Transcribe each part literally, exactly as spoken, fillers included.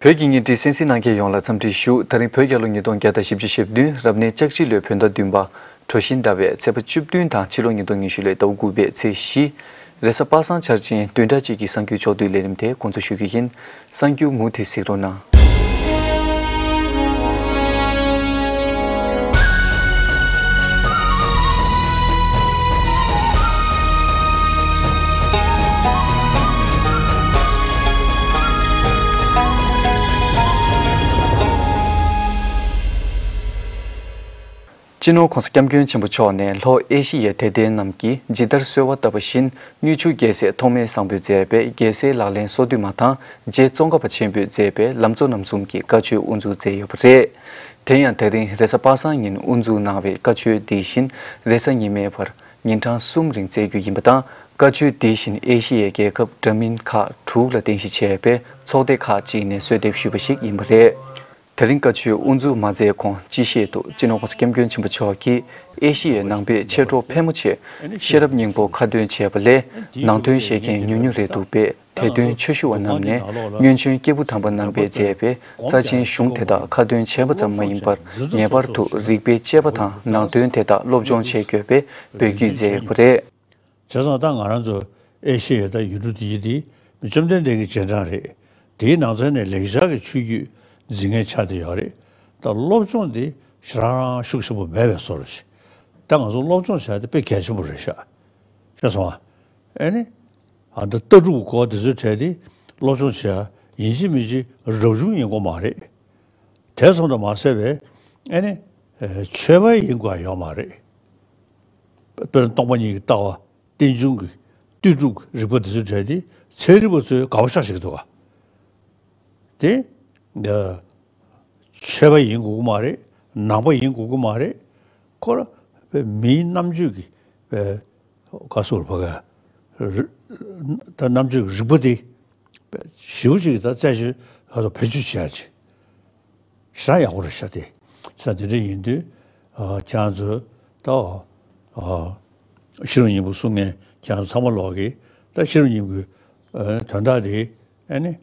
བོད་ཀྱི་བརྙན་འཕྲིན་གསན་གཟིགས་གནང་མཁན་ཡོངས་ལ་འཚམས་འདྲི་ཞུ། ད་རིང་བོད་རྒྱལ་ལོ་ཉིས་སྟོང་བརྒྱ་དང་བཞི་བཅུ་ཞེ་བདུན། རབ་གནས་ལྕགས་བྱི་ལོའི་བོད་ཟླ་བདུན་པ། གྲོ་བཞིན་ཟླ་བའི་ཚེས་པ་བཅུ་བདུན་དང་ཕྱི་ལོ་ཉིས་སྟོང་ཉི་ཤུ་ལོའི་ཟླ་བ་དགུ་པའི་ཚེས་བཞི། རེས་གཟའ་པ་སངས་འཆར་ཅན་བདུན་ཕྲག་གཅིག་གི་གསར་འགྱུར་ཕྱོགས་བསྡུས་ལས་རིམ་དེ་འགོ་འཛུགས་ཞུ་རྒྱུ་ཡིན། གསར་འགྱུར་མུ་མཐུད་གཟིགས་རོགས་གནང་། སྤྱི་ནོར་༸གོང་ས་༸སྐྱབས་མགོན་ཆེན་པོ་མཆོག་ནས་ལྷོ་ཨེ་ཤི་ཡའི་དད་ལྡན་རྣམས་ཀྱིས་ཇི་ལྟར་གསོལ་བ་བཏབ་པ་བཞིན། དངུལ་ཆུ་རྒྱལ་སྲས་ཐོགས་མེད་བཟང་པོས་མཛད་པའི་རྒྱལ་སྲས་ལག་ལེན་སོ་བདུན་མ་དང་། རྗེ་ཙོང་ཁ་པ་ཆེན་པོས་མཛད་པའི་ལམ་གཙོ་རྣམ་གསུམ་གྱི་བཀའ་ཆོས་དབུ་འཛུགས་མཛད་ཡོད་པ་རེད། དེ་ཡང་དེ་རིང་རེས་གཟའ་པ་སངས་ཉིན་དབུ་འཛུགས་གནང་བའི་བཀའ་ཆོས་འདི་བཞིན་རེས་གཟའ་ཉི་མའི་བར་ཉིན་གྲངས་གསུམ་རིང་སྩལ་རྒྱུ་ཡིན་པ་དང་། བཀའ་ཆོས་འདི་བཞིན་ཨེ་ཤི་ཡའི་རྒྱལ་ཁབ་འདྲ་མིན་ཁག་དྲུག་ལ་རྟེན་གཞི་བྱས་པའི་ཚོགས་སྡེ་ཁག་ཅིག་ནས་གསོལ་འདེབས་ཞུས་པ་ཞིག་ཡིན་པ་རེད། དེ་རིང་བཀའ་ཆོས་དབུ་འཛུགས་མ་མཛད་གོང་སྤྱི་བཤད་དུ་སྤྱི་ནོར་༸གོང་ས་༸སྐྱབས་མགོན་ཆེན་པོ་མཆོག་གིས་ཨེ་ཤི་ཡའི་ནང་པའི་མཆེད་གྲོགས་ཕལ་མོ་ཆེས་ཤེས་རབ་སྙིང་པོ་ཁ་འདོན་བྱས་པ་ལས་ནང་དོན་ཤེས་མཁན་ཉུང་ཉུང་རེད་འདུག་པས། དད་འདུན་ཆོས་ཞུ་བ་རྣམས་ནས་སྔོན་བྱོན་སྐྱེས་བུ་དམ་པ་རྣམ་པས་མཛད་པའི་རྩ་ཆེན་གཞུང་དེ་དག་ཁ་འདོན་བྱས་པ་ཙམ་མ་ཡིན་པར། ངེས་པར་དུ་རིག་པའི་དཔྱད་པ་དང་ནང་དོན་དེ་དག་སློབ་སྦྱོང་བྱེད་དགོས་པའི་འབོད་སྐུལ་མཛད་ཡོད་པ་རེད། བྱས་ཙང་ད་ང་རང་ཚོ་ཨེ་ཤེ་ཡ་དང་ཡུལ་གྲུ་འདི་ཡི་འདི་བཅོམ་ལྡན་འདས་ཀྱི་རྗེས་འབྲང་རེད། དེའི་ནང་ཚན་ནས་ལེགས་སྦྱར་གྱི་ཆོས་བརྒྱུད་འཛིན་མཁན་ཆགས་བསྡད་ཡོད་རེད། ད་སློབ་སྦྱོང་འདི་ཞེ་དྲག་རང་ཤུགས་ཆེན་པོ་མེད་པའི་བཟོ་འདྲ་ཞིག་ད་ང་ཚོ་སློབ་སྦྱོང་བྱས་ཏེ་དཔེ་གལ་ཆེན་པོ་རེད་ཤག་ཤེས་སོང་ཨ། ཨེ་ནི། ཨ་ད་ལྟ་གྲུབ་སྐོར་དེ་ཚོའི་གྲས་དེ་སློབ་སྦྱོང་བྱས་ཡིན་གཅིག་མིན་གཅིག་རབ་བྱུང་ཡིན་དགོས་མ་རེད། དེ་ཙམ་དུ་མ་ཟད་པའི་ཨེ་ནི། ཆོས་པ་ཡིན་དགོས་ཡོད་མ་རེད། དཔེར་ན་སྟོང་པ་ཉིད་ཀྱི་ལྟ་བ། རྟེན་འབྱུང་གི་ལྟོས་གྲུབ་ཀྱི་རིག་པ་དེ་ཚོའི་གྲས་དེ་ཚན་རིག་པ་ཚོས་དགའ་པོ་ཤ་ཞིག་འདུག་ག་དེ། ཆོས་པ་ཡིན་དགོས་ཀྱི་མ་རེད། ནང་པ་ཡིན་དགོས་ཀྱི་མ་རེད། ཁོ་ར་མིའི་རྣམ་དཔྱོད་ཀྱི་བཀའ་ཟུར་བ་ག་ད་རྣམ་དཔྱོད་ཀྱི་རིག་པ་དེ་ཞེ་པོ་ཅིག་ད་རྩད་གཅོད་ཧ་ཅང་བེད་སྤྱོད་བྱེད་ཡ་ཅིག་ཞེ་དྲག་ཡག་པོ་རེད་ཤག་དེ་ས་དེ་འདྲ་ཡིན་དུས་ཁྱེད་རང་ཚོ་ད་ཤེས་རབ་སྙིང་པོ་གསུང་མཁན་ཁྱེད་རང་ཚོ་ཚང་མ་ལོག་གི་ད་ཤེས་རབ་སྙིང་པོའི་དོན་དག་དེ་ཨ་ནི།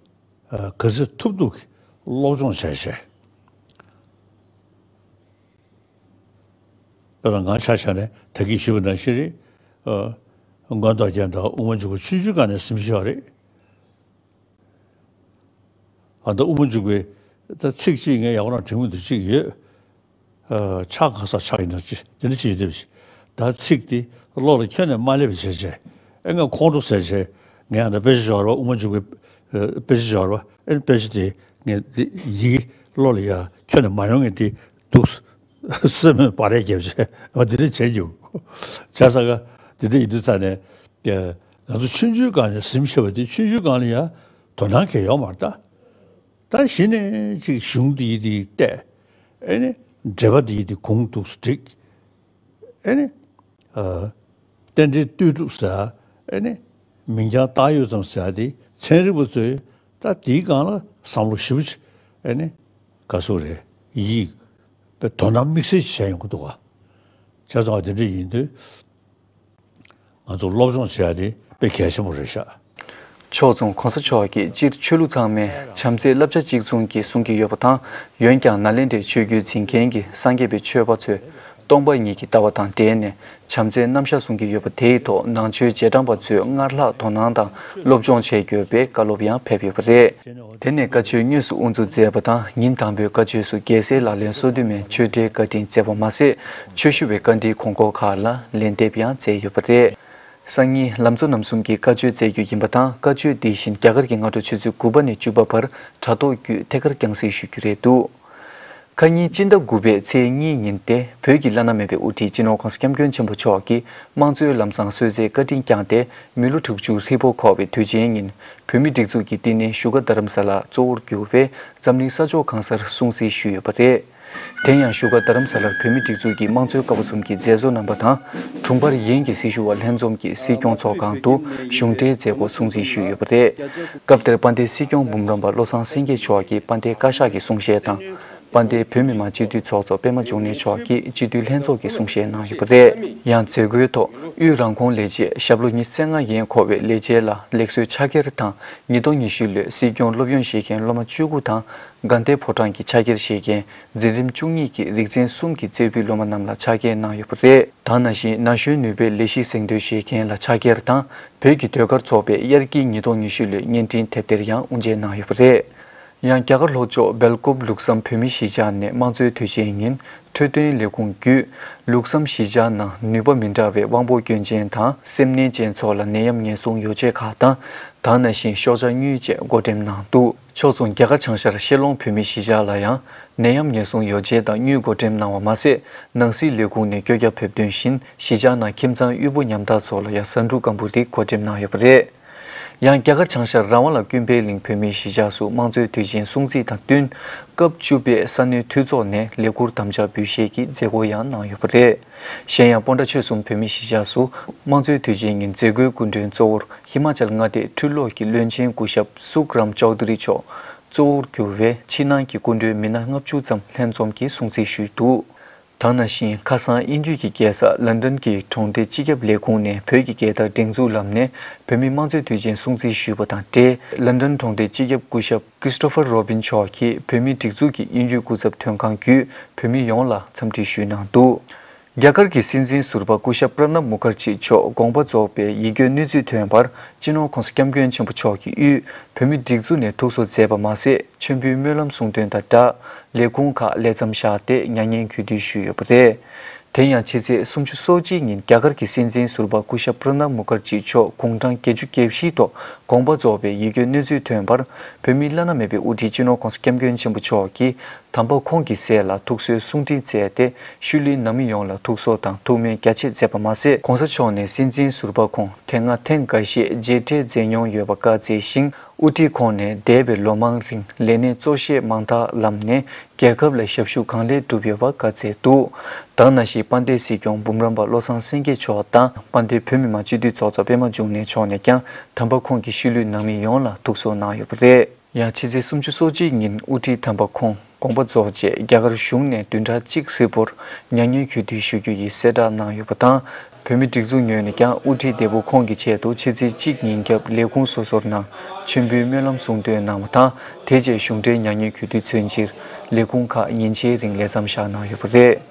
ག་ཚོད་ཐུབ་ཐུབ་ཀྱིས་སློབ་སྦྱོང་བྱས་བྱས། དཔེར་ན་ང་ཆ་བཞག་ནས་ད་གིན་ཞུས་པ་ནང་བཞིན་རེད། མངོན་རྟོགས་རྒྱན་དང་དབུ་མ་འཇུག་པ་ཆུང་ཆུང་སྒང་ནས་ཟིན་བྱས་ཡོད་རེད། ཨ་ད་དབུ་མ་འཇུག་པའི་ད་ཚིག་གཅིག་ངས་ཡག་པོ་རང་དྲན་གྱི་མི་འདུག་གཅིག་ཡོད། ཕྱག་གང་ཟག་ཕྱག་ཡིན་ན་ཅི་དེ་འདྲ་ཅི་ཡོད་དེ་བྱས། ད་ཚིག་དེ་བློ་ལ་ཁྱོན་ནས་མ་སླེབས་པ་བྱས་བྱས། ཨེ་ང་ཁོང་ཁྲོ་ཟ་བྱས། ངས་ཨ་ད་དཔེ་ཆ་ཞིག་ཡོད་རེད་པ། དབུ་མ་འཇུག་པའི་དཔེ་ཆ་ཞིག་ཡོད་རེད་པ། ཨེ་དཔེ་ཆ་དེ་ངས་དེ་ཡི་གེ་བློ་ལ་ཡ་ཁྱོན་ནས་མ་ཡོང་ངས་དེ་འདུག་སེམས་ནང་བག་རེ་བརྒྱབ་བྱས་འོ་དེ་འདྲ་བྱས་མྱོང་། བྱས་ཙང་ག་དེ་འདྲ་ཡིན་དུས་ཙང་ནས་ང་ཚོ་ཆུང་ཆུང་སྒང་ནས་ཟིན་བྱས་པ་དེ་ཆུང་ཆུང་སྒང་ལ་ཡ་དོ་སྣང་གང་ཡང་ཡོད་མ་རེད་ད། ད་གཞི་ནས་ཅིག་གཞུང་འདི་ཡི་འདི་བལྟས། ཨེ་ནི། འགྲེལ་པ་འདི་ཡི་འདི་གུང་འདུག་སེ་བསྒྲིགས། ཨེ་ནི། རྟེན་འབྲེལ་ལྟོས་གྲུབ་ཟེར། ཨེ་ནི། མིང་རྐྱང་བཏགས་ཡོད་ཙམ་ཟེར་འདི་ཚན་རིག་པ་ཚོས་ད་འདིའི་སྒང་ལ་བསམ་བློ་ཞིབ་པོ་ཅིག་ཨེ་ནི། ག་ཚོད་རེད་ཡིད་དཔེ་དོ་སྣང་དམིགས་བསལ་ཞིག་བྱས་ཡོང་གི་འདུག་ག་བྱས་ཙང་བ་དེ་འདྲ་ཡིན་དུས། ང་ཚོ་སློབ་སྦྱོང་བྱེད་ཡ་དེ་དཔེ་གལ་ཆེན་པོ་རེད་ཤག་ཕྱོགས་མཚུངས་གོང་ས་མཆོག་གིས་སྤྱིར་ཆོས་ལུགས་ཚང་མས་བྱམས་བརྩེའི་བསླབ་བྱ་གཅིག་མཚུངས་ཀྱིས་གསུང་གི་ཡོད་པ་དང་། འོན་ཀྱང་ནཱ་ལེནྡྲའི་ཆོས་བརྒྱུད་འཛིན་མཁན་གྱི་སངས་རྒྱས་པའི་ཆོས་པ་ཚོས་སྟོང་པ་ཉིད་ཀྱི་ལྟ་བ་དང་འབྲེལ་ནས་བྱམས་བརྩེའི་རྣམ་གཞག་གསུང་གི་ཡོད་པ་དེའི་ཐོག་ནང་ཆོས་རྗེས་འབྲང་པ་ཚོས་སྔར་ལྷག་དོ་སྣང་དང་སློབ་སྦྱོང་བྱེད་དགོས་པའི་བཀའ་སློབ་ཡང་ཕེབས་ཡོད་པ་རེད། དེ་ནས་བཀའ་ཆོས་དངོས་སུ་དབུ་འཛུགས་མཛད་པ་དང་། ཉིན་དང་པོའི་བཀའ་ཆོས་སུ་རྒྱལ་སྲས་ལག་ལེན་སོ་བདུན་མའི་ཆོས་འབྲེལ་བཀའ་དྲིན་སྩལ་བ་མ་ཟད། ཆོས་ཞུ་བའི་བཀའ་འདྲིའི་གོང་འཁོར་ཁག་ལ་ལན་འདེབས་ཡང་མཛད་ཡོད་པ་རེད། སང་ཉིན་ལམ་གཙོ་རྣམ་གསུམ་གྱི་བཀའ་ཆོས་སྩལ་རྒྱུ་ཡིན་པ་དང་། བཀའ་ཆོས་འདི་བཞིན་རྒྱ་གར་གྱི་སྔ་དྲོ་ཆུ་ཚོད་དགུ་པ་ནས་བཅུ་པ་བར་དྲ་ཐོག་བརྒྱུད་ཐད་ཀར་རྒྱང་སྲིང་ཞུ་རྒྱུ་རེད་འདུག་ཁ་ཉིན་སྤྱི་ཟླ་དགུ་པའི་ཚེས་གཉིས་ཉིན་ཏེ། བོད་ཀྱི་བླ་ན་མེད་པའི་དབུ་ཁྲིད་སྤྱི་ནོར་༸གོང་ས་༸སྐྱབས་མགོན་ཆེན་པོ་མཆོག་གིས་དམངས་གཙོའི་ལམ་བཟང་སྲོལ་འཛིན་བཀའ་དྲིན་བསྐྱངས་ཏེ། མི་ལོ་དྲུག་ཅུ་ཧྲིལ་པོ་འཁོར་བའི་དུས་ཆེན་ཉིན། བོད་མིའི་སྒྲིག་འཛུགས་ཀྱི་བསྟི་གནས་བཞུགས་སྒར་རྡ་རམ་ས་ལ་གཙོ་བོར་གྱུར་པའི་འཛམ་གླིང་ས་ཕྱོགས་གང་སར་སྲུང་བརྩི་ཞུས་ཡོད་པ་རེད། དེ་ཡང་བཞུགས་སྒར་རྡ་རམ་ས་ལར་བོད་མིའི་སྒྲིག་འཛུགས་ཀྱི་དམངས་གཙོའི་ཀ་བ་གསུམ་གྱི་མཛད་གཙོ་རྣམ་པ་དང་། དྲུང་འཕར་ཡན་གྱི་སྲི་ཞུ་བ་ལྷན་འཛོམས་ཀྱིས་སྲིད་སྐྱོང་ཚོགས་ཁང་དུ་གཞུང་འབྲེལ་མཛད་སྒོ་སྲུང་བརྩི་ཞུས་ཡོད་པ་རེད། སྐབས་དེར་དཔལ་ལྡན་སྲིད་སྐྱོང་འབུམ་རམས་པ་བློ་བཟང་སེང་གེ་མཆོག་གིས་དཔལ་ལྡན་བཀའ་ཤག་གི་གསུང་བཤད་དང་། དཔལ་ལྡན་བོད་མི་མང་སྤྱི་འཐུས་ཚོགས་གཙོ་པད་མ་འབྱུང་གནས་མཆོག་གིས་སྤྱི་འཐུས་ལྷན་ཚོགས་ཀྱི་གསུང་བཤད་གནང་ཡོད་པ་རེད། ཡང་མཛད་སྒོའི་ཐོག་དབུས་རང་ཁོངས་ལས་བྱེད་ཞབས་ལོ་ཉི་ཤུ་རྩ་ལྔ་ཡན་འཁོར་བའི་ལས་བྱེད་ལ་ལེགས་གསོལ་ཕྱག་འཁྱེར་དང་། ཉིས་སྟོང་ཉི་ཤུ་ལོའི་སྲིད་སྐྱོང་སློབ་ཡོན་བཞེས་མཁན་སློབ་མ་བཅུ་དགུ་དང་། དགའ་ལྡན་ཕོ་བྲང་གི་ཕྱག་འཁྱེར་བཞེས་མཁན་འཛིན་རིམ་བཅུ་གཉིས་ཀྱི་རིག་ཚན་གསུམ་གྱི་རྩེ་ཕུད་སློབ་མ་རྣམས་ལ་ཕྱག་འཁྱེར་གནང་ཡོད་པ་རེད། ད་ག་ནང་བཞིན་ན་གཞོན་ནུས་པའི་ལས་གཞི་གཟེངས་བསྟོད་བཞེས་མཁན་ལ་ཕྱག་འཁྱེར་དང་། བོད་ཀྱི་ཟློས་གར་ཚོགས་པའི་དབྱར་སྐྱིད་ཉིས་སྟོང་ཉི་ཤུ་ལོའི་བརྙན་འཕྲིན་དེབ་ཐེར་ཡང་དབུ་འབྱེད་གནང་ཡོད་པ་རེད། ཡང་རྒྱ་གར་ལྷོ་ཕྱོགས་སྦེལ་ཀོབ་ལུགས་བསམ་བོད་མིའི་གཞིས་ཆགས་ནས་དམངས་གཙོའི་དུས་ཆེན་ཉིན་འཕྲོད་བསྟེན་ལས་ཁུངས་བརྒྱུད། ལུགས་བསམ་གཞིས་ཆགས་ནང་ནུས་པ་མི་འདྲ་བའི་དབང་པོ་སྐྱོན་ཅན་དང་སེམས་ནད་ཅན་ཚོ་ལ་ནད་ཡམས་ངན་སོང་ཡོ་བྱད་ཁག་དང་། ད་ག་ནང་བཞིན་ཤོག་བྱ་དངུལ་བཅས་བགོ་འགྲེམས་གནང་འདུག་ཕྱོགས་མཚུངས་རྒྱ་གར་བྱང་ཤར་ཤེ་ལོང་བོད་མིའི་གཞིས་ཆགས་ལ་ཡང་ནད་ཡམས་ངན་སོང་ཡོ་བྱད་དང་དངུལ་བགོ་འགྲེམས་གནང་བ་མ་ཟད། ནང་སྲིད་ལས་ཁུངས་ནས་བཀོད་ཁྱབ་ཕེབས་དོན་བཞིན་གཞིས་ཆགས་ནང་ཁྱིམ་ཚང་དབུལ་པོ་ཉམ་ཐག་ཚོ་ལ་ཡང་ཟ་འབྲུ་སྐམ་པོ་རིགས་བགོ་འགྲེམས་གནང་ཡོད་པ་རེད། ཡང་རྒྱ་གར་བྱང་ཤར་རང་དབང་ལ་སྐུན་པའི་གླིང་བོད་མིའི་གཞིས་ཆགས་སུ་དམངས་གཙོའི་དུས་ཆེན་སྲུང་བརྩི་དང་བསྟུན། སྐབས་བཅུ་པའི་ས་གནས་འཐུས་ཚོགས་ནས་ལས་འཁུར་དམ་བཅའ་འབུལ་བཞེས་ཀྱི་མཛད་སྒོ་ཡང་གནང་ཡོད་པ་རེད། གཞན་ཡང་སྤོན་ཊ་ཆོལ་གསུམ་བོད་མིའི་གཞིས་ཆགས་སུ་དམངས་གཙོའི་དུས་ཆེན་ཉིན་མཛད་སྒོའི་སྐུ་མགྲོན་གཙོ་བོར་ཧི་མ་ཅལ་མངའ་སྡེའི་འཕྲུལ་སློབ་ཀྱི་བློན་ཆེན་སྐུ་ཞབས་སུག་རམ་ཅོའུ་དྷུ་རི་མཆོག་གཙོ་བོར་གྱུར་བའི་ཕྱི་ནང་གི་སྐུ་མགྲོན་མི་སྣ་ལྔ་བཅུ་ཙམ་ལྷན་འཛོམས་ཀྱིས་སྲུང་བརྩི་ཞུས་འདུག་ད་ག་ནང་བཞིན་ཁ་སང་དབྱིན་ཇི་གི་རྒྱལ་ས་ལན་ཌན་གྱི་གྲོང་སྡེ་སྤྱི་ཁྱབ་ལས་ཁུངས་ནས་བོད་ཀྱི་རྒྱལ་དར་སྒྲེང་འཛུགས་ལམ་ནས་བོད་མིའི་དམངས་གཙོའི་དུས་ཆེན་སྲུང་བརྩི་ཞུས་པ་དང་འབྲེལ། ལན་ཌན་གྲོང་སྡེ་སྤྱི་ཁྱབ་སྐུ་ཞབས་Christopher Robin་མཆོག་གིས་བོད་མིའི་སྒྲིག་འཛུགས་ཀྱི་དབྱིན་ཇིའི་སྐུ་ཚབ་དོན་ཁང་བརྒྱུད་བོད་མི་ཡོངས་ལ་འཚམས་འདྲི་ཞུས་གནང་འདུག་རྒྱ་གར་གྱི་སྲིད་འཛིན་ཟུར་པ་སྐུ་ཞབས་པྲ་ནབ་མུ་ཁར་ཇི་མཆོག་དགོངས་པ་རྫོགས་པའི་ཡིད་སྐྱོའི་གནས་ཚུལ་ཐོན་པར། སྤྱི་ནོར་༧གོང་ས་༧སྐྱབས་མགོན་ཆེན་པོ་མཆོག་གིས་དབུས་བོད་མིའི་སྒྲིག་འཛུགས་ནས་ཐུགས་གསོ་མཛད་པ་མ་ཟད། མཆོད་འབུལ་སྨོན་ལམ་གསུང་འདོན་དང་སྦྲགས། ལས་ཁུངས་ཁག་ལས་མཚམས་བཞག་སྟེ་མྱ་ངན་གུས་འདུད་ཞུས་ཡོད་པ་རེད། དེ་ཡང་ཕྱི་ཚེས་སུམ་ཅུ་སོ་གཅིག་ཉིན་རྒྱ་གར་གྱི་སྲིད་འཛིན་ཟུར་པ་སྐུ་ཞབས་པྲ་ནབ་མུ་ཁར་ཇི་མཆོག་དགུང་གྲངས་བརྒྱད་ཅུ་གྱ་བཞིའི་ཐོག་དགོངས་པ་རྫོགས་པའི་ཡིད་སྐྱོའི་གནས་ཚུལ་ཐོན་པར། བོད་མིའི་བླ་ན་མེད་པའི་དབུ་ཁྲིད་སྤྱི་ནོར་༧གོང་ས་༧སྐྱབས་མགོན་ཆེན་པོ་མཆོག་གིས། དམ་པ་ཁོང་གི་སྲས་ལ་ཐུགས་གསོའི་གསུང་འཕྲིན་བསྩལ་ཏེ། ཤུལ་ལུས་ནང་མི་ཡོངས་ལ་ཐུགས་གསོ་དང་ཐུགས་སྨོན་རྒྱ་ཆེ་མཛད་པ་མ་ཟད། ༸གོང་ས་མཆོག་ནས་སྲིད་འཛིན་ཟུར་པ་ཁོང་དེ་སྔ་ཐེངས་འགའ་ཤས་མཇལ་འཕྲད་མཛད་མྱོང་ཡོད་པ་བཀའ་སྩལ་ཞིང་། དབུ་ཁྲིད་ཁོང་ནས་འདས་པའི་ལོ་མང་རིང་ལས་གནས་གཙོ་ཤས་མང་དག་ལམ་ནས་རྒྱལ་ཁབ་ལ་ཞབས་ཞུ་གང་ལེགས་བསྒྲུབས་ཡོད་པ་བཀའ་སྩལ་འདུག་ད་ག་ནང་བཞིན་དཔལ་ལྡན་སྲིད་སྐྱོང་འབུམ་རམས་པ་བློ་བཟང་སེང་གེ་མཆོག་དང་དཔལ་ལྡན་བོད་མི་མང་སྤྱི་འཐུས་ཚོགས་གཙོ་པད་མ་འབྱུང་གནས་མཆོག་ནས་ཀྱང་དམ་པ་ཁོང་གི་ཤུལ་ལུས་ནང་མི་ཡོངས་ལ་ཐུགས་གསོ་གནང་ཡོད་པ་རེད། ཡང་ཕྱི་ཚེས་སུམ་ཅུ་སོ་གཅིག་ཉིན་དབུ་ཁྲིད་དམ་པ་ཁོང་དགོངས་པ་རྫོགས་རྗེས་རྒྱ་གར་གཞུང་ནས་བདུན་ཕྲག་གཅིག་ཧྲིལ་པོར་མྱ་ངན་གུས་འདུད་ཞུ་རྒྱུ་ཡི་གསལ་བསྒྲགས་གནང་ཡོད་པ་དང་། བོད་མིའི་སྒྲིག་འཛུགས་ངོས་ནས་ཀྱང་དབུ་ཁྲིད་འདས་པོ་ཁོང་གི་ཆེད་དུ་ཕྱི་ཚེས་གཅིག་ཉིན་རྒྱབ་ལས་ཁུངས་སོ་སོར་ནང་མཆོད་འབུལ་སྨོན་ལམ་གསུང་འདོན་གནང་བ་དང་། དེ་རྗེས་གཞུང་འབྲེལ་མྱ་ངན་གུས་འདུད་མཚོན་ཕྱིར་ལས་ཁུངས་ཁག་ཉིན་ཕྱེད་རིང་ལས་མཚམས་བཞག་གནང་ཡོད་པ་རེད།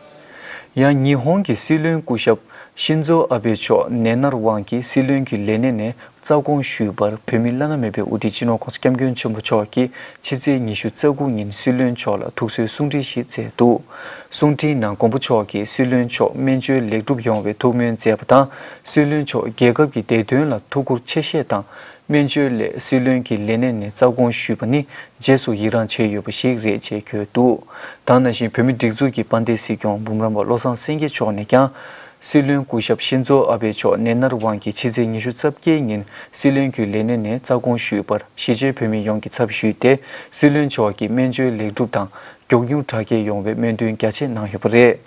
ཡང་ཉི་ཧོང་གི་སྲིད་བློན་སྐུ་ཞབས་ཤིན་ཛོ་ཨ་བྷེ་མཆོག་ནད་མནར་དབང་གིས་སྲིད་བློན་གྱི་ལས་གནས་ནས་རྩ་དགོངས་ཞུས་པར། བོད་མིའི་བླ་ན་མེད་པའི་དབུ་ཁྲིད་སྤྱི་ནོར་༸གོང་ས་༸སྐྱབས་མགོན་ཆེན་པོ་མཆོག་གིས་ཕྱི་ཚེས་ཉི་ཤུ་རྩ་དགུ་ཉིན་སྲིད་བློན་མཆོག་ལ་ཐུགས་གསོའི་གསུང་འཕྲིན་ཞིག་བསྩལ་འདུག་གསུང་འཕྲིན་ནང་མགོན་པོ་མཆོག་གིས་སྲིད་བློན་མཆོག་སྨན་བཅོས་ལེགས་གྲུབ་ཡོང་བའི་ཐུགས་སྨོན་མཛད་པ་དང་། སྲིད་བློན་མཆོག་རྒྱལ་ཁབ་ཀྱི་བདེ་དོན་ལ་ཐུགས་ཁུར་ཆེ་བཞེས་དང་། སྨན་བཅོས་སླད་སྲིད་བློན་གྱི་ལས་གནས་ནས་རྩ་དགོངས་ཞུས་པ་ནི་རྗེས་སུ་ཡི་རངས་བྱས་ཡོད་པ་ཞིག་རེད་ཅེས་བཀོད་འདུག་ད་ག་ནང་བཞིན་བོད་མིའི་སྒྲིག་འཛུགས་ཀྱི་དཔལ་ལྡན་སྲིད་སྐྱོང་འབུམ་རམས་པ་བློ་བཟང་སེང་གེ་མཆོག་ནས་ཀྱང་། སྲིད་བློན་སྐུ་ཞབས་ཤིན་ཛོ་ཨ་བྷེ་མཆོག་ནད་མནར་དབང་གིས་ཕྱི་ཚེས་ཉི་ཤུ་རྩ་བརྒྱད་ཉིན་སྲིད་བློན་གྱི་ལས་གནས་ནས་རྩ་དགོངས་ཞུས་པར་གཞིས་བྱེས་བོད་མི་ཡོངས་ཀྱི་ཚབ་ཞུས་ཏེ། སྲིད་བློན་མཆོག་གི་སྨན་བཅོས་ལེགས་གྲུབ་དང་མགྱོགས་མྱུར་དྲག་སྐྱེད་ཡོང་བའི་སྨོན་འདུན་རྒྱ་ཆེ་གནང་ཡོད་པ་རེད།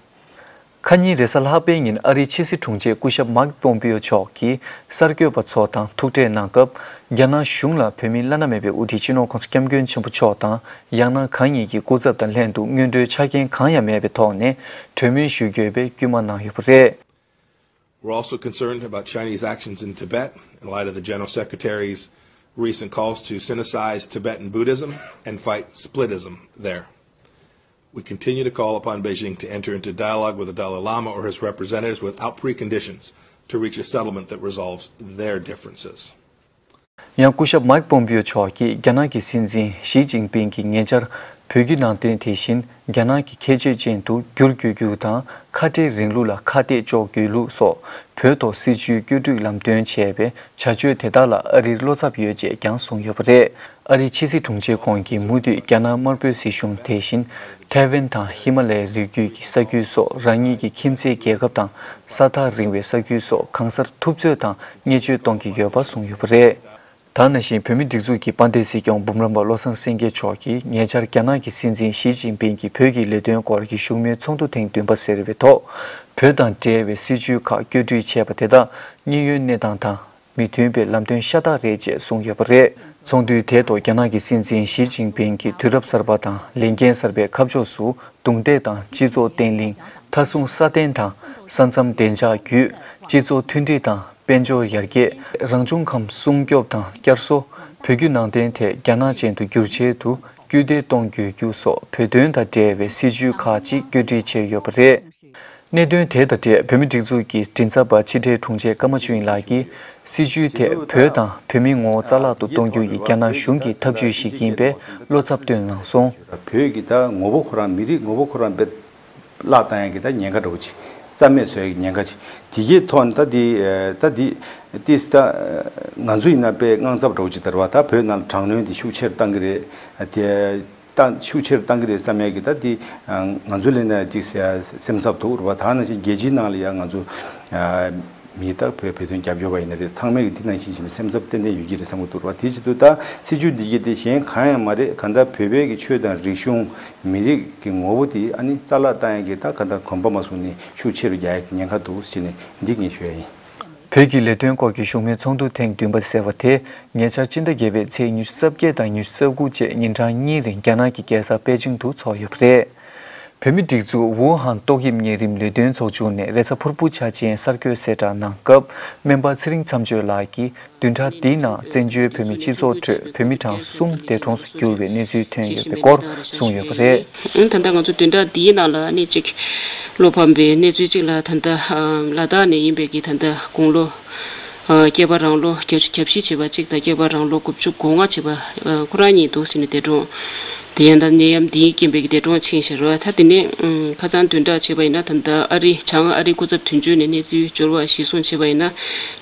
ཁ་ཉིན་རེས་གཟའ་ལྷག་པའི་ཉིན་ཨ་རིའི་ཕྱི་སྲིད་དྲུང་ཆེ་སྐུ་ཞབས་མཱིཀ་པོམ་པིའོ་མཆོག་གིས་གསར་འགོད་པ་ཚོ་དང་ཐུག་འཕྲད་གནང་སྐབས། རྒྱ་ནག་གཞུང་ལ་བོད་མིའི་བླ་ན་མེད་པའི་དབུ་ཁྲིད་སྤྱི་ནོར་༸གོང་ས་༸སྐྱབས་མགོན་ཆེན་པོ་མཆོག་དང་ཡང་ན་གང་ཉིད་ཀྱི་སྐུ་ཚབ་དང་ལྷན་དུ་སྔོན་འགྲོའི་ཆ་རྐྱེན་གང་ཡང་མེད་པའི་ཐོག་ནས་གྲོས་མོལ་ཞུ་དགོས་པའི་སྐུལ་མ་གནང་ཡོད་པ་རེད། We're also concerned about Chinese actions in Tibet in light of the General Secretary's recent calls to synthesize Tibetan Buddhism and fight splitism there. We continue to call upon Beijing to enter into dialogue with the Dalai Lama or his representatives without preconditions to reach a settlement that resolves their differences. ཡང་སྐུ་ཞབས་མཱིཀ་པོམ་པིའོ་མཆོག་གིས་རྒྱ་ནག་གི་སྲིད་འཛིན་ཞི་ཅིན་ཕིང་གིས་ཉེ་ཆར་བོད་བརྒྱུད་ནང་བསྟན་དེ་བཞིན་རྒྱ་ནག་གི་ཁྱད་ཆོས་ཅན་དུ་བསྒྱུར་བཅོས་རྒྱུ་དང་ཁ་བྲལ་རིང་ལུགས་ལ་ཁ་གཏད་གཅོག་རྒྱུའི་ལུགས་སོགས་བོད་ཐོག་སྲིད་བྱུས་བཅོས་སྒྲིག་ལམ་སྟོན་བྱས་པའི་བྱ་སྤྱོད་དེ་དག་ལ་ཨ་རིར་བློ་འཚབ་ཡོད་ཅེས་ཀྱང་གསུངས་ཡོད་པ་རེད། ཨ་རིའི་ཕྱི་སྲིད་དྲུང་ཆེ་ཁོང་གིས་མུ་མཐུད་རྒྱ་ནག་དམར་པོའི་སྲིད་གཞུང་དེ་བཞིན་ཐའེ་ཝན་དང་ཧི་མ་ལ་ཡའི་རི་རྒྱུད་ཀྱི་ས་རྒྱུད་སོགས་རང་ཉིད་ཀྱི་ཁྱིམ་མཚེས་རྒྱལ་ཁབ་དང་ས་ཐག་རིང་བའི་ས་རྒྱུད་སོགས་གང་སར་ཐུབ་ཚོད་དང་བརྙས་བཅོས་གཏོང་གི་ཡོད་པ་གསུངས་ཡོད་པ་རེད། ད་ག་ནང་བཞིན་བོད་མིའི་སྒྲིག་འཛུགས་ཀྱི་དཔལ་ལྡན་སྲིད་སྐྱོང་འབུམ་རམས་པ་བློ་བཟང་སེང་གེ་མཆོག་གིས་ཉེ་ཆར་རྒྱ་ནག་གི་སྲིད་འཛིན་ཞི་ཅིན་ཕིང་གིས་བོད་ཀྱི་ལས་དོན་སྐོར་གྱི་བཞུགས་མོལ་ཚོགས་འདུ་ཐེངས་བདུན་པ་ཟེར་བའི་ཐོག་བོད་དང་འབྲེལ་བའི་སྲིད་བྱུས་ཁག་བཅོས་སྒྲིག་བྱས་པ་དེ་དག་དངོས་ཡོད་གནས་སྟངས་དང་མི་མཐུན་པའི་ལམ་སྟོན་ཤ་སྟག་རེད་ཅེས་གསུངས་ཡོད་པ་རེད། ཚོགས་འདུའི་ཐད་དུ་རྒྱ་ནག་གི་སྲིད་འཛིན་ཞི་ཅིན་ཕིང་གིས་དུས་རབས་གསར་པ་དང་ལས་འགན་གསར་པའི་ཁ་ཕྱོགས་སུ་རྡུང་རྡེག་དང་སྤྱི་ཚོགས་བརྟན་ལྷིང་། མཐའ་སྲུང་སྲ་བརྟན་དང་ས་མཚམས་བདེ་འཇགས་བརྒྱུད། སྤྱི་ཚོགས་མཐུན་སྒྲིལ་དང་དཔལ་འབྱོར་ཡར་རྒྱས། རང་བྱུང་ཁམས་སྲུང་སྐྱོབ་དང་བསྐྱར་གསོ། བོད་བརྒྱུད་ནང་བསྟན་ཐད་རྒྱ་ནག་ཅན་དུ་བསྒྱུར་ཆེད་དུ་སྐུལ་འདེད་གཏོང་དགོས་རྒྱུ་སོགས་བོད་དོན་དང་འབྲེལ་བའི་སྲིད་ཇུས་ཁག་ཅིག་བཀོད་སྒྲིག་བྱས་ཡོད་པ་རེད། གནད་དོན་དེ་དང་འབྲེལ་བོད་མིའི་སྒྲིག་འཛུགས་ཀྱི་མགྲིན་ཚབ་པ་ཕྱི་དྲིལ་དྲུང་ཆེ་ཀརྨ་ཆོས་དབྱིངས་ལགས་ཀྱིས་སྲིད་ཇུས་དེས་བོད་དང་བོད་མིའི་ངོ་བོ་རྩ་བརླག་ཏུ་གཏོང་རྒྱུ་ཡི་རྒྱ་ནག་གཞུང་གི་ཐབས་ཇུས་ཤིག་ཡིན་པའི་བློ་འཚབ་བཏོན་གནང་སོང་། བོད་ཀྱི་ད་ངོ་བོ་ཁོ་རང་མི་རིགས་ངོ་བོ་ཁོ་རང་དཔེ་བརླག་བཏང་ཡག་གི་ད་ཉེན་ཁ་འདྲ་བོ་ཅིག་རྩ་མེད་བཟོ་ཡག་གི་ཉེན་ཁ་ཅིག་དེ་གའི་ཐོག་ནས་ད་དེ་ད་དེ་ཏིས་ད་ང་ཚོ་ཡིན་ན་དཔེ་དངངས་འཚབ་འདྲ་བོ་ཅིག་ད་རེད་བ། ད་བོད་ནང་ལ་དྲག་གནོན་དེ་ཤུགས་ཆེ་རུ་བཏང་གི་རེད་དེ། ད་ཤུགས་ཆེ་རུ་བཏང་གི་རེད་བསམ་ཡག་གི་ད་དེ་ང་ཚོ་ལས་ན་ཅིག་སེམས་འཚབ་འདུག་རེད་བ། ད་ནང་བཞིན་རྒྱལ་སྤྱིའི་ནང་ལ་ཡང་ང་ཚོ་མི་ད་བོད་བོད་དོན་རྒྱབ་སྐྱོར་བ་ཡིན་ན་རེད། ཚང་མས་ཀྱི་འདི་ནང་བཞིན་བྱས་ནས་སེམས་འཚབ་ཏན་ཏན་ཡོད་ཀྱི་རེད་བསམ་གྱི་འདུག་རེད་བ། དེ་བྱེད་དུས་ད་སྲིད་ཇུས་འདི་གི་དེ་གཞན་གང་ཡང་མ་རེད། གང་ལྟར་བོད་པའི་གི་ཆོས་དང་རིག་གཞུང་མི་རིགས་ཀྱི་ངོ་བོ་དེ་ཨ་ནི་རྩ་བརླག་བཏང་ཡག་གི་ད་གང་ལྟར་གོམ་པ་མ་བཟུང་ནས་ཤུགས་ཆེ་རུ་རྒྱག་ཡག་གི་ཉེན་ཁ་འདུག་ཟེར་ནས་འདི་ངས་ཞུ་ཡ་ཡིན། བོད་ཀྱི་ལས་དོན་སྐོར་གྱི་བཞུགས་མོལ་ཚོགས་འདུ་ཐེངས་བདུན་པ་ཟེར་བ་དེ་ཉེ་ཆར་སྤྱི་ཟླ་བརྒྱད་པའི་ཚེས་ཉི་ཤུ་རྩ་བརྒྱད་དང་ཉི་ཤུ་རྩ་དགུ་བཅས་ཉིན་གྲངས་གཉིས་རིང་རྒྱ་ནག་གི་རྒྱལ་ས་པེ་ཅིང་དུ་འཚོགས་ཡོད་པ་རེད། བོད་མིའི་སྒྲིག་འཛུགས་ཝུ་ཧན་ཏོག་དབྱིབས་གཉན་རིམས་ལས་དོན་ཚོགས་ཆུང་ནས་རེས་གཟའ་ཕུར་བུ་འཆར་ཅན་གསར་འགོད་གསལ་བསྒྲགས་གནང་སྐབས། སྨན་པ་ཚེ་རིང་མཚམས་གཅོད་ལགས་ཀྱིས་བདུན་ཕྲག་འདིའི་ནང་བཙན་བྱོལ་བོད་མིའི་སྤྱི་ཚོགས་ཁྲོད་བོད་མི་གྲངས་གསུམ་འདས་གྲོངས་སུ་གྱུར་བའི་གནས་ཚུལ་ཐོན་ཡོད་པའི་སྐོར་གསུངས་ཡོད་པ་རེད། ད་ལྟ་ང་ཚོ་བདུན་ཕྲག་འདིའི་ནང་ལ་ནི་གཅིག་བློ་ཕམ་པའི་གནས་ཚུལ་གཅིག་ལ། ད་ལྟ་ལ་དྭགས་ནས་ཡིན་པའི་གི་ད་ལྟ་དགུང་ལོ་སྐྱེས་པ་རང་ལོ་བརྒྱད་ཅུ་གྱ་བཞི་བྱས་པ་གཅིག་དང་། སྐྱེས་པ་རང་ལོ་དགུ་བཅུ་གོ་ལྔ་བྱས་པ་ཁོ་རང་གཉིས་འདུག་ཟེར་ནས་འདས་གྲོངས། དེ་ཡང་ད་ནད་ཡམས་འདིའི་རྐྱེན་པས་ཀྱི་འདས་གྲོངས་ཕྱིན་ཞེས་རོ། ད་དེ་ནས་ཁ་སང་བདུན་ཕྲག་བྱས་པ་ཡིན་ན། ད་ལྟ་ཨ་རི་བྱང་ཨ་རི་སྐུ་ཚབ་དོན་གཅོད་ནས་གནས་ཚུལ་འབྱོར་བ་གཞིར་བཟུང་བྱས་པ་ཡིན་ན།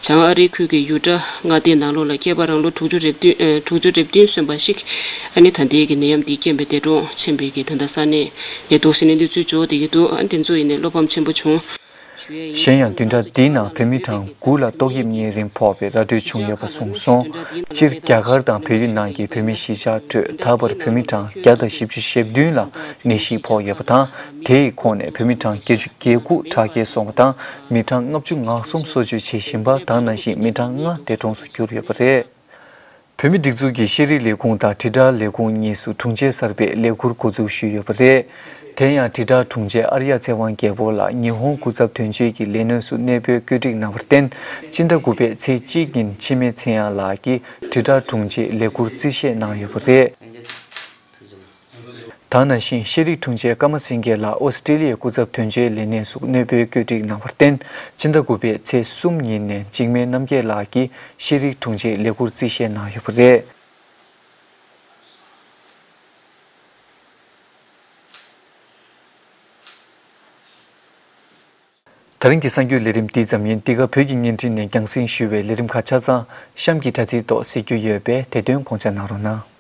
བྱང་ཨ་རི་ཁུལ་གྱི་ཡུ་ཊ་མངའ་སྡེའི་ནང་ལོགས་ལ་སྐྱེས་པ་རང་ལོ་དྲུག་ཅུ་རེ་བདུན་ཨ་དྲུག་ཅུ་རེ་བདུན་སོན་པ་ཞིག་ཨ་ནི་ད་ལྟའི་གི་ནད་ཡམས་འདིའི་རྐྱེན་པས་འདས་གྲོངས་ཕྱིན་པའི་གི་ད་ལྟ་ས་གནས་ནས་འདུག་ཟེར་ནས་གནས་ཚུལ་འབྱོར་བསྡད་ཀྱི་འདུག་ཨ་དེ་ཚོ་ཡིན་ནས་བློ་ཕམ་ཆེན་པོ་བྱུང་། གཞན་ཡང་བདུན་ཕྲག་འདིའི་ནང་བོད་མི་གྲངས་དགུ་ལ་ཏོག་དབྱིབས་གཉན་རིམས་ཕོག་པའི་ར་སྤྲོད་བྱུང་ཡོད་པ་གསུངས་སོང་། སྤྱིར་རྒྱ་གར་དང་བལ་ཡུལ་ནང་གི་བོད་མི་གཞིས་ཆགས་ཁྲོད་ད་བར་བོད་མི་གྲངས་བརྒྱ་དང་བཞི་བཅུ་ཞེ་བདུན་ལ་ནད་གཞི་ཕོག་ཡོད་པ་དང་། དེ་ཡི་ཁོངས་ནས་བོད་མི་གྲངས་བརྒྱད་ཅུ་གྱ་དགུ་དྲག་སྐྱེད་སོང་བ་དང་། མི་གྲངས་ལྔ་བཅུ་ང་གསུམ་གསོ་བཅོས་བྱེད་བཞིན་པ་དང་། ནང་བཞིན་མི་གྲངས་ལྔ་འདས་གྲོངས་སུ་གྱུར་ཡོད་པ་རེད། བོད་མིའི་སྒྲིག་འཛུགས་ཀྱི་ཤེས་རིག་ལས་ཁུངས་དང་དྲིལ་བསྒྲགས་ལས་ཁུངས་གཉིས་སུ་དྲུང་ཆེ་གསར་པའི་ལས་འཁུར་འགོ་འཛུགས་ཞུས་ཡོད་པ་རེད། དེ་ཡང་དྲིལ་བསྒྲགས་དྲུང་ཆེ་ཨར་ཡ་ཚེ་དབང་རྒྱལ་པོ་ལགས་ཉི་ཧོང་སྐུ་ཚབ་དོན་གཅོད་ཀྱི་ལས་སྣེ་སུ་གནས་སྤོས་བཀོད་སྒྲིག་གནང་བར་བརྟེན། སྤྱི་ཟླ་དགུ་པའི་ཚེས་གཅིག་ཉིན་འཆི་མེད་ཚེ་དབྱངས་ལགས་ཀྱིས་དྲིལ་བསྒྲགས་དྲུང་ཆེའི་ལས་འཁུར་རྩིས་བཞེས་གནང་ཡོད་པ་རེད། ད་ག་ནང་བཞིན་ཤེས་རིག་དྲུང་ཆེ་ཀརྨ་སེང་གེ་ལགས་ཨོ་སི་ཀྲི་ལི་ཡའི་སྐུ་ཚབ་དོན་གཅོད་ལས་སྣེ་སུ་གནས་སྤོས་བཀོད་སྒྲིག་གནང་བར་བརྟེན། སྤྱི་ཟླ་དགུ་པའི་ཚེས་གསུམ་ཉིན་ནས་འཇིགས་མེད་རྣམ་རྒྱལ་ལགས་ཀྱིས་ཤེས་རིག་དྲུང་ཆེའི་ལས་འཁུར་རྩིས་བཞེས་གནང་ཡོད་པ་རེད། ད་རིང་གི་གསར་འགྱུར་ལས་རིམ་འདི་ཙམ་ཡིན། འདི་ག་བོད་ཀྱི་བརྙན་འཕྲིན་ནས་རྒྱང་སྲིང་ཞུ་བའི་ལས་རིམ་ཁག་ཆ་ཚང་གཤམ་གྱི་དྲ་ཚིགས་ཐོག་གཟིགས་རྒྱུ་ཡོད་པས་དེ་དོན་དགོངས་འཇགས་གནང་རོགས་གནང་།